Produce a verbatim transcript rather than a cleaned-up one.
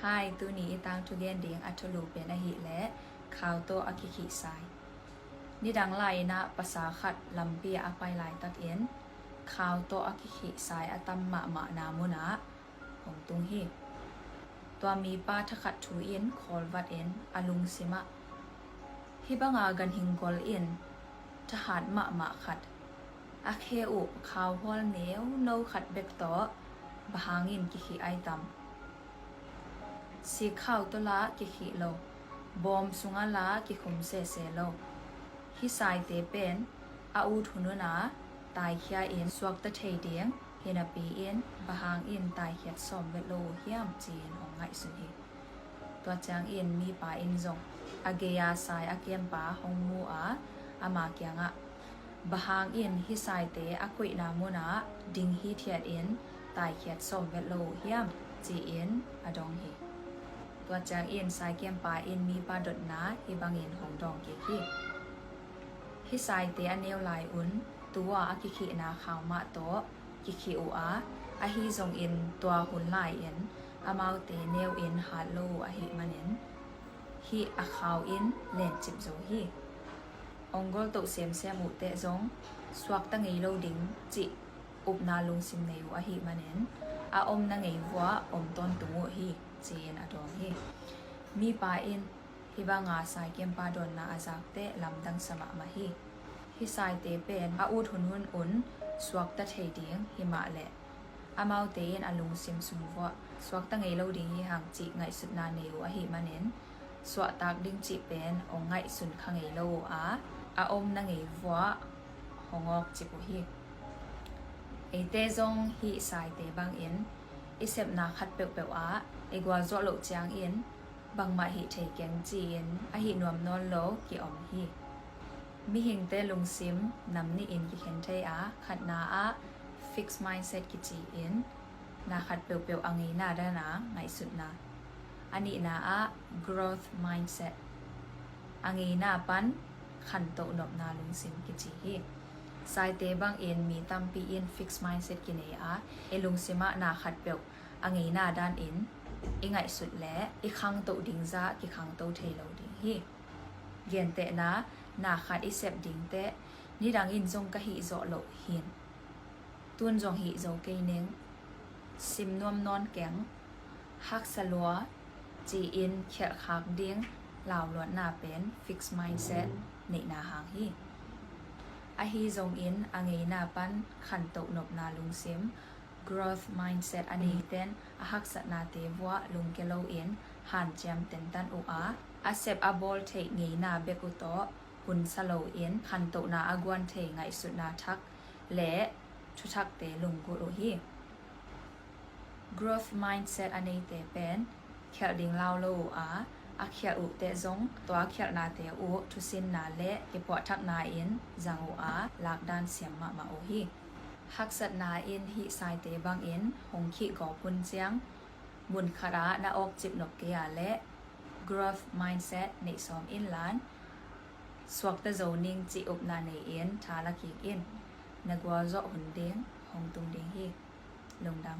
Hai, tuni i tangthu gen ding a thulu pen ahih leh khau tawh a kikhih sai. Nidang lai-in ah pasal khat lampi ah a pai laitakin khau tawh a kikhih sai a tam mahmahna munah hong tung hi. Tua mipa thakhat thu in khawlvat in a lungsim ah, hih banga ganhing gol in thahat mahmah khat, a khe uh khauhual neuno khat bek tawh bang hangin kikhih ai tam? Sikkhau tawh lah kikhih lo, bawm sungah lah kikhum sese lo. Hih saite pen a ut hun hun a taikhia in suakta thei ding hi napi-in bang hangin taikhiat sawm vet lo uh hiam, ci-in hong ngaihsun hi. Tua ciangin mipa in zong a gei-a sai a kempa hong mu a, ama kiangah, bang hangin hih saite a koihna munah ding hithiat in taikhiat sawm vet lo uh hiam, ci-in a dong hi. Tua ciangin sai kempa in mipa dotna hih bangin hong dawng kik hi. Hih saite a neu lai-un tua a kikhihna khau mah tawh kikhih uh a, ahi zongin tua hun lai-in amaute neu in hat lo uh ahih manin hih a khau in lencip zo hi. Ong goltoh semsem uh teh zong suakta ngei lo ding cih upna lungsim nei uh ahih manin a omna ngei vuah om tawntung uh hi, ci-in a dawng hi. Mipa in hih banga sai kempa dawnna a zak teh lamdang sa mahmah hi. Hih saite pen a ut hunhun un suakta thei ding hi mah leh amaute in a lungsim sung vuah suakta ngei lo ding hi hang cih ngaihsutna nei uh ahih manin suahtak ding cih pen ong ngaihsun kha ngei lo uh a, a omna ngei vuah hong awk cip uh hi. Eite zong hih saite bangin i sepna khat peuhpeuh ah i gualzawh loh ciangin bangmah hih thei keng ci-in a hih nuam nawn lo ki-om hi. Mihingte lungsim nam nih in kikhen thei a, khatna ah fixed mindset kici-in na khat peuhpeuh a ngeina dan a ngaihsutna, a nihna ah growth mindset, a ngeina pan khantoh nopna lungsim kici hi. Saite bangin mi tampi in fixed mindset kinei a, i lungsim ah na khat peuh a ngeina danin i ngaihsut leh i khangtoh ding zah kikhangto thei lo ding hi. Gentehna, na khat i sep ding teh nidang in zong ka hih zawh loh hi. Tun zong hih zo kei ning, sim nuam nawn keng, haksa lua ci-in khialhkhak ding lauluatna pen fixed mindset neihna hang hi. Ahi zongin a ngeina pan khantoh nopna lungsim, growth mindset a neite'n a haksatnate vuah lungkia loin hanciam tentan uh a, a sep a bawl theih ngeina bek uh tawh hunsa loin khantohna a guan thei ngaihsutna thak le thuthakte lunggulh uh hi. Growth mindset a neite pen khialh ding lau lo uh a, a khialh uh teh zong tua khialhnate uh thusinna le kipuahthakna in zang uh a, lakdan siam mahmah uh hi. Haksatna in hih saite bangin hong khih gawp hun ciang mun khat ah na awkcip nop kei a leh growth mindset neih sawm inlan, suakta zo ning cih upna nei-in tha la kik in. Na gualzawh hun ding hong tung ding hi. Lungdam.